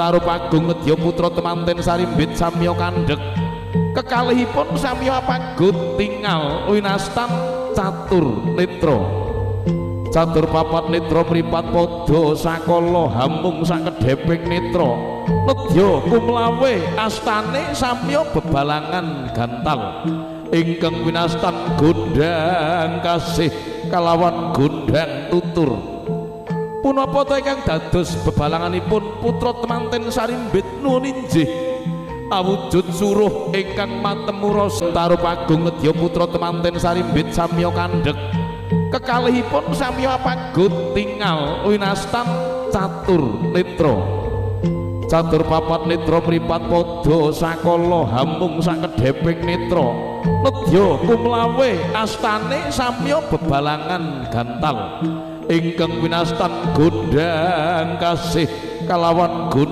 Tarup Agung nedya putra temanten sarimbit samya kandhek. Kekalihipun samya apagut tingal winastan catur netra. Catur papat netra mripat padha sakala hamung sakedheping netra. Nedya kumlawe astane samya bebalangan gantal. Ingkang winastan gondang kasih kalawan gondang tutur. Punapa ta ingkang dados bebalanganipun putra temanten sarimbit nuwun injih awujud suruh ingkang matemu rasa. Tarup Agung nedya putra temanten sarimbit samya kandhek. Kekalihipun samya apagut tingal winastan catur netra. Catur papat netra mripat padha sakala hamung sakedheping netra. Nedya kumlawe astane samya bebalangan gantal. Ingkang winastan gondang kasih kalawan gondang